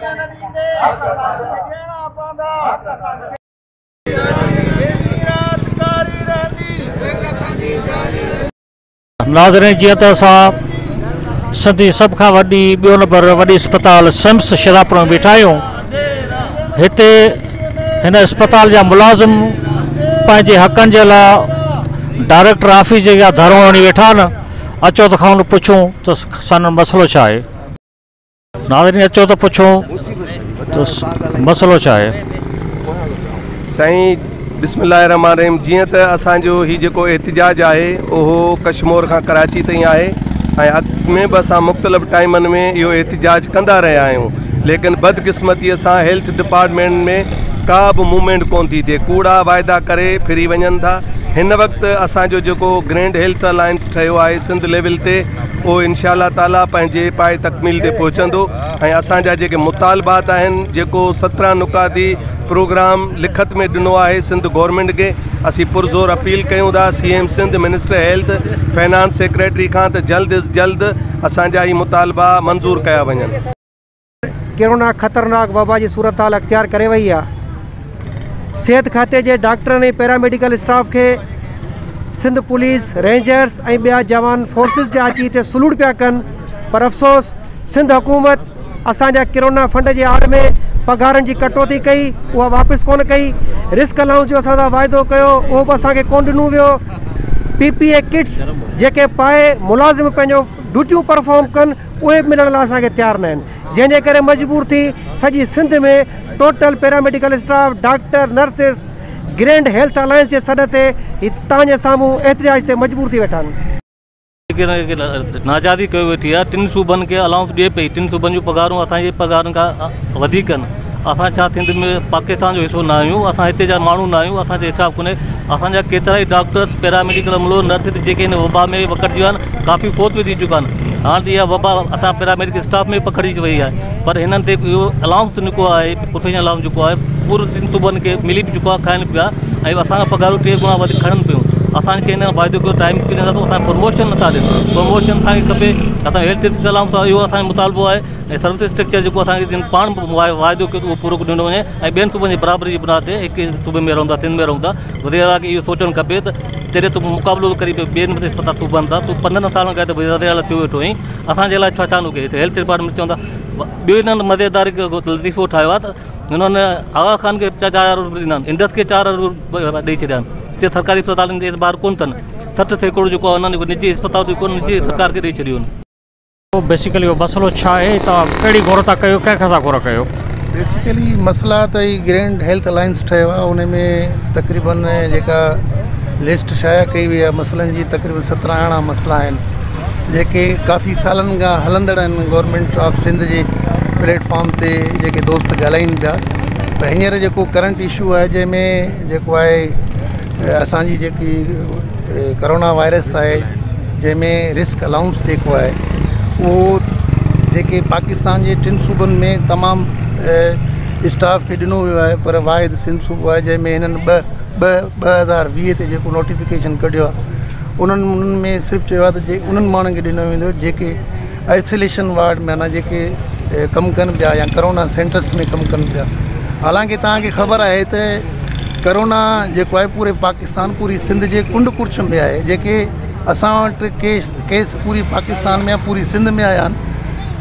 نه ڏيندي پوندا ناظرين جيئن ته اسان سنڌ جي سڀ کان وڏي ٻيو نمبر وڏي اسپتال سمس شھداپور ۾ بيٺا آهيون هتي هن اسپتال جا ملازم پنهنجي حقن جي لاء ڊائريڪٽر آفيس جي اڳيان ڌرڻو هڻي ويٺا آهن اچو ته کانئن پڇون ته سندن مسئلو ڇا آهي. ناظرين اچو ته پڇون ته مسئلو ڇا آهي. سائين بسم الله الرحمٰن الرحيم جيئن ته اسان جو هي جيڪو احتجاج آهي اهو ڪشمور کان ڪراچي تائين آهي ۽ اڳ ۾ به اسان مختلف ٽائيمن ۾ اهو احتجاج ڪندا رهيا آهيون ليڪن بدقسمتي سان هيلٿ ڊپارٽمينٽ ۾ ڪا به موومينٽ ڪون ٿي ٿئي ڪوڙا واعدا ڪري ڦري وڃن ٿا هن وقت اسان جو جيڪو گرينڊ هيلٿ الائنس ٺهيو آهي سنڌ ليول تي اهو انشاء الله تعالي پنهنجي پائي تڪميل تي پهچندو ۽ اسان جا جيڪي مطالبات آهن جيڪو 17 نڪاتي پروگرام لکت ۾ ڏنو آهي سنڌ گورنمينٽ کي اسين پرزور اپيل ڪيون ٿا C M Sindh minister health finance secretary کان ته جلد از جلد اسان جا هي مطالبا منظور ڪيا وڃن. ڪرونا خطرناڪ وبا جي صورتحال اختيار ڪري وئي آهي، صحت کاتي جي ڊاڪٽرن ۽ پيراميڊيڪل اسٽاف کي سنڌ پوليس، رينجرز ۽ ٻيا جوان فورسز جا اچي هتي سلوٽ پيا ڪن پر افسوس سنڌ حڪومت اسان جا ڪرونا فنڊ جي آڙ ۾ پگهارن جي ڪٽوتي ڪئي اها واپس ڪونه ڪئي، رسڪ الائونس جو اسان سان واعدو ڪيو اهو به اسان کي ڪونه ڏنو ويو، پي پي اي ڪٽس جيڪي پائي ملازم پنهنجو ڊيوٽيون پرفارم ڪن اهي به ملڻ لاء اسان کي تيار نه آهن جنهن جي ڪري مجبور ٿي سڄي Sindh ۾ total paramedical staff, doctor, nurses grand health alliance جي سڏ تي هي توهان جي سامهون احتجاج تي مجبور ٿي ويٺا آهن. ناجائزي ڪيو ويٺي آهي ٽن صوبن کي الائونس ڏئي پئي ٽن صوبن جون پگهارون اسان جي پگهارن کان وڌيڪ آهن اسان ڇا سنڌ ۾ پاڪستان جو حصو نه آهيون اسان هتي جا ماڻهو نه آهيون اسان تي حساب ڪونهي اسان جا ڪيترا ئي ڊاڪٽر پيراميڊيڪل عملو نرس جيڪي هن وبا ۾ وڪڙجي ويا آهن ڪافي فوت به ٿي چڪا آهن هاڻ ته اها وبا اسان پيراميڊيڪل اسٽاف ۾ پکڙجي وئي آهي پر هنن تي اهو الائونس جيڪو آهي پروفيشنل الائونس جيڪو آهي پورو ٽن صوبن کي ملي به چڪو آهي کائن پيا ۽ اسان کان پگهارون ٽي گڻا وڌيڪ کڻن پيون اسان کي هن واعدو ڪيو ٽائيم اسڪيل ڏينداسون اسان کي پروموشن نٿا ڏين پروموشن اسان کي کپي اسان هيلٿ اسڪيل الائونس آهي اهو اسان جو مطالبو آهي ۽ سروس اسٽرڪچر جيڪو اسان کي پاڻ واعدو ڪيو اهو پورو ڏنو وڃي ۽ ٻين صوبن جي برابري جي بنياد تي هڪ صوبي ۾ رهون ٿا سنڌ ۾ رهون ٿا وزير اعليٰ کي اهو سوچڻ کپي ته جڏهن تون مقابلو ڪري پيو ٻين مٿان صوبن سان تون 15 سالن کان هتي وزير اعليٰ ٿيو ويٺو آهين اسان جي لاء ڇا ڇا نٿو ڪري هيلٿ ڊپارٽمينٽ چون ٿا ٻيو هنن مزيدار هڪ لطيفو ٺاهيو آهي ته هنن آغا خان کي 4 ارب ڏنا آهن انڊس کي 4 ارب ڏئي ڇڏيا آهن جي سرڪاري اسپتالن تي اعتبار ڪونه اٿن 60% جيڪو آهي انهن نجي اسپتال جيڪو نجي سرڪار کي ڏئي ڇڏيو آهن. بيسيڪلي اهو مسئلو ڇا آهي توهان ڪهڙي گهر ٿا ڪيو ڪنهن کان ٿا گهر ڪيو؟ بيسيڪلي مسئلا ته هي گرينڊ هيلٿ الائنس ٺهيو آهي ان ۾ تقريبن جيڪا لسٽ شايع ڪئي وئي آهي مسئلن جي تقريبن 17 18 مسئلا آهن جيڪي ڪافي سالن کان هلندڙ آهن گورنمينٽ آف سنڌ جي پليٽ فارم تي جيڪي دوست ڳالهائين پيا ته هينئر جيڪو ڪرنٽ اشو آهي جنهن ۾ جيڪو آهي اسانجي جيڪي ڪرونا وائرس آهي جنهن ۾ رسڪ الائونس جيڪو آهي اهو جيڪي پاڪستان جي ٽن صوبن ۾ تمام اسٽاف کي ڏنو ويو آهي پر واحد سنڌ صوبو آهي جنهن ۾ هنن ٻه ٻه 2020 تي جيڪو نوٽيفڪيشن ڪڍيو آهي انهن انهن ۾ صرف چيو آهي ته جي انهن ماڻهن کي ڏنو ويندو جيڪي آئسوليشن وارڊ ۾ معنيٰ جيڪي ڪم ڪن پيا يا ڪرونا سينٽرس ۾ ڪم ڪن پيا حالانڪه توهان کي خبر آهي ته ڪرونا جيڪو آهي پوري پاڪستان پوري سنڌ جي ڪنڊ ڪڙڇ ۾ آهي جيڪي اسان وٽ ڪيس ڪيس پوري پاڪستان ۾ پوري سنڌ ۾ آيا آهن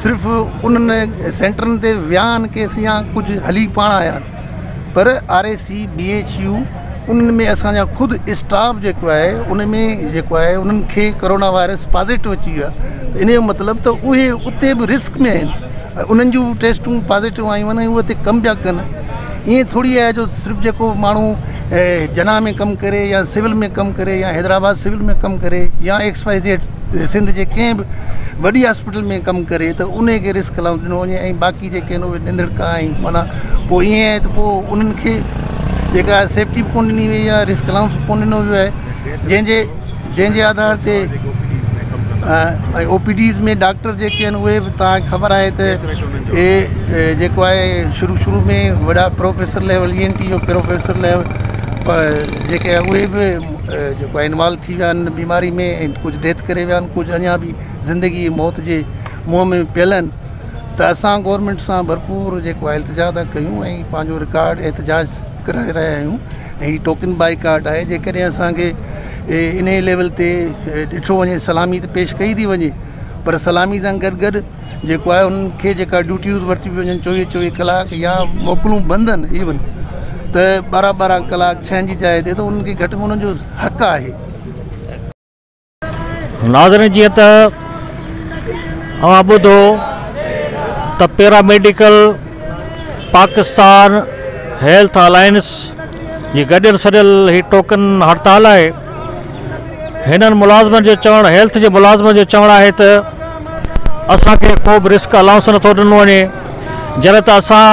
صرف انهن سينٽرن تي ويا آهن ڪيس يا ڪجهه هلي پاڻ آيا آهن پر R A C B H U انهن ۾ اسان جا خود اسٽاف جيڪو آهي ان ۾ جيڪو آهي انهن کي ڪرونا وائرس پازيٽو اچي ويو آهي ته ان جو مطلب ته اهي اتي به رسڪ ۾ آهن انهن جون ٽيسٽون پازيٽو آيون آهن ۽ اهي اتي ڪم پيا ڪن ائين ٿوري آهي جو صرف جيڪو ماڻهو جناح ۾ ڪم ڪري يا سول ۾ ڪم ڪري يا حيدرآباد سول ۾ ڪم ڪري يا ايڪس وائي زيڊ سنڌ جي ڪنهن به وڏي هاسپيٽل ۾ ڪم ڪري ته ان کي رسڪ الائونس ڏنو وڃي ۽ باقي جيڪي آهن اهي ننڌڻڪا ۽ معنيٰ پوء ائين آهي ته پوء انهن کي جيڪا سيفٽي به ڪونه ڏني وئي آهي رسڪ الائونس به ڪونه ڏنو ويو آهي جنهن جي جنهن جي آڌار تي ۽ او پي ڊيز ۾ ڊاڪٽر جيڪي آهن اهي به توهان کي خبر آهي ته اهي جيڪو آهي شروع شروع ۾ وڏا professor level E N T جو پروفيسر ليول جيڪي اهي به جيڪو آهي انوالو ٿي ويا آهن بيماري ۾ ۽ ڪجهه ڊيٿ ڪري ويا آهن ڪجهه اڃا به زندگي موت جي منهن ۾ پيل آهن. ته اسان گورنمينٽ سان ڀرپور جيڪو آهي التجا ٿا ڪيون ۽ پنهنجو رڪارڊ احتجاج ڪرائي رهيا آهيون ۽ هي ٽوڪن بائيڪاٽ آهي. جيڪڏهن اسان کي انهي ليول تي ڏٺو وڃي سلامي ته پيش ڪئي ٿي وڃي پر سلامي سان گڏ گڏ جيڪو آهي انهن کي جيڪا ڊيوٽيوز ورتيون پيون وڃن 24 24 ڪلاڪ يا موڪلون بند آهن ايون ته 12 12 ڪلاڪ 6 جي جاء تي ته انهن کي گهٽ ۾ انهن جو حق آهي. ناظرين جيئن ته اوهان ٻڌو ته پيراميڊيڪل پاڪستان هيلٿ الائنس جي گڏيل سڏيل هي ٽوڪن هڙتال آهي. هنن ملازمن جو چوڻ هيلٿ جي ملازمن جو چوڻ آهي ته اسان کي ڪو به رسڪ الائونس نٿو ڏنو وڃي جڏهن ته اسان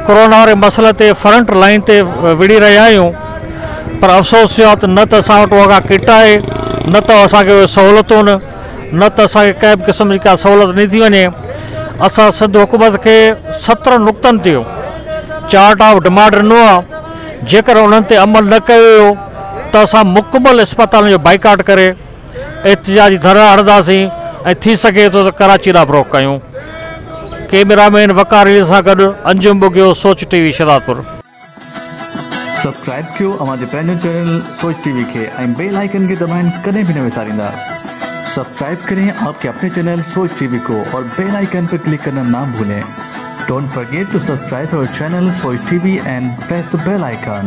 ڪورونا واري مسئلي تي فرنٽ لائن تي وڙهي رهيا آهيون پر افسوس اهو آهي ته نه ته اسان وٽ اها ڪا ڪٽ آهي نه ته اسان کي اهي سهولتون نه ته اسان کي ڪنهن به قسم جي ڪا سهولت ڏني ٿي وڃي. اسان سنڌ حڪومت کي 17 نقطن تي چارٽ آف ڊمانڊ ڏنو آهي جيڪر انهن تي عمل نه ڪيو ويو ته اسان مڪمل اسپتالن جو بائيڪاٽ ڪري احتجاجي ڌرڻا هڻنداسين ۽ ٿي سگهي ٿو ته ڪراچي ڏانهن به رخ ڪيون. ڪئميرا مين وقار علي سان گڏ انجم ٻگهيو، سوچ ٽي وي شهدادپور. سبسڪرائب ڪيو اوهان جي پنهنجو چينل سوچ ٽي وي کي ۽ بيل آئيڪن کي دٻائڻ ڪڏهن به نه وساريندا. سبسڪرائب ڪرين آپ ڪي اپني چينل سوچ ٽي وي ڪو اور بيل آئيڪن پر ڪلڪ ڪرنا نا ڀولين. Don't forget to subscribe our channel Soch TV and press the bell icon.